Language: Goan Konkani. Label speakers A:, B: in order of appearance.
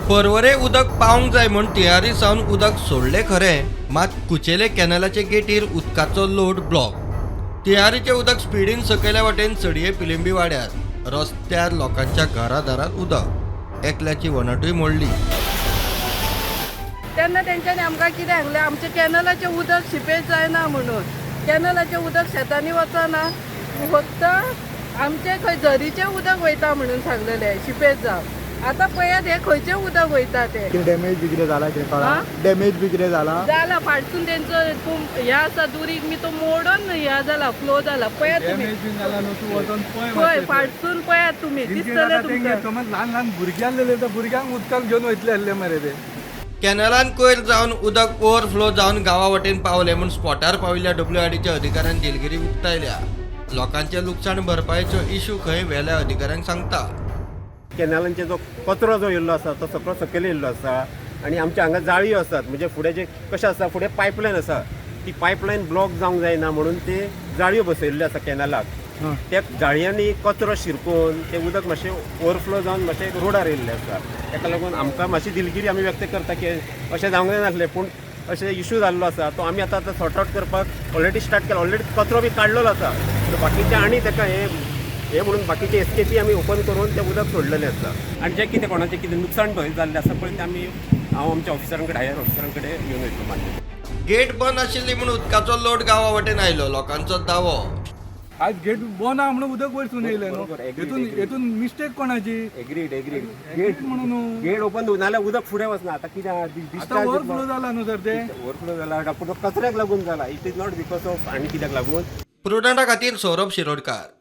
A: परवरे उदक पावंक जाय म्हूण तिळारी सावन उदक सोडलें खरें, मात कुचेले कॅनलाचे गेटीर उदकाचो लोड ब्लॉक. तिळारीचें उदक स्पिडीन सकयल्या वाटेन सडये पिलिंबी वाड्यार, रस्त्यार, लोकांच्या घरादारात उदक. एकल्याची वणटूय मोडली.
B: तेन्ना तेंच्यांनी आमकां कितें सांगलें, आमचें कॅनलाचें उदक शिपेज जायना म्हणून. कॅनलाचें उदक शेतांनी वचना, फक्त आमचें खंय झरीचें उदक वयता म्हणून सांगलेलें शिपेज जावन. आतां पळयात हें खंयचें उदक वयता तें.
C: कितें डॅमेज बी कितें जाला, कितें कळा?
B: हा?
C: डॅमेज बी कितें जाला?
B: जाला, फाटसून तेंचो हें आसा दुरीग मी, तो मोडून हें जाला, फ्लो जाला. पळयात तुमी.
D: डॅमेज बीन जाला न्हू, तूं वचोन पळय
B: पळय
D: मातशें.
B: फाटसून पळयात तुमी.
D: कितें
B: दिसतलें
D: जाता तेंगे
B: तुमकां.
D: समज ल्हान ल्हान भुरगे आसलेले, त्या भुरग्यांक उदकान घेवन वयतले आसले मरे ते.
A: कॅनलान कोयर जावन उदक ओव्हरफ्लो जावन गांवा वटेन पावलें म्हूण स्पॉटार पाविल्ल्या डब्ल्यूआरडीच्या अधिकाऱ्यान दिलगिरी उक्तायल्या. लोकांचें लुकसाण भरपायेचो इशू खंय वेल्या अधिकाऱ्यांक सांगता.
E: कॅनलांचे जो कचरो जो येयल्लो आसा तो सगळो सकयल येयल्लो आसा आनी आमच्या हांगा जाळयो आसात. म्हणजे फुडें जे कशें आसा, फुडें पायपलायन आसा, ती पायपलायन ब्लॉक जावंक जायना म्हणून ते जाळयो बसयल्ल्यो आसा कॅनलाक. त्या जाळयांनी कचरो शिरकोवन तें उदक मातशें ओवरफ्लो जावन मातशें रोडार येयल्लें आसा. ताका लागून आमकां मातशी दिलगिरी आमी व्यक्त करता की अशें जावंक जायनासलें, पूण अशें इशू जाल्लो आसा तो आमी आतां आतां सॉर्ट आवट करपाक ऑलरेडी स्टार्ट केला. ऑलरेडी कचरो बी काडलेलो आसा, पूण बाकीचे आनी ताका हें हें म्हणून बाकीचे एसकेपी आमी ओपन करून तें उदक सोडलेलें आसा. आनी जें कितें कोणाचें कितें नुकसाण जाल्लें आसा पळय, तें आमी हांव आमच्या ऑफिसरां कडेन, हायर ऑफिसरां कडेन घेवन वयतलो मान्य.
A: गेट बंद आशिल्ली म्हूण उदकाचो लोड गांवा वटेन आयलो, लोकांचो दावो.
D: आज गेट बंद आहा म्हणून उदक वयरसून येयलें न्हू.
E: बरोबर, agree,
D: हेतून
E: agree.
D: हेतून मिस्टेक कोणाची?
E: Agreed, agreed.
D: गेट म्हणून न्हू.
E: गेट ओपन दवर, नाल्यार उदक फुडें वचना. आतां कितें आहा,
D: आतां ओवरफ्लो जाला न्हू सर ते.
E: ओवरफ्लो जाला पूण तो कचऱ्याक लागून जाला, it is not because of आनी कित्याक लागून.
A: प्रुडंटा खातीर सौरभ शिरोडकार.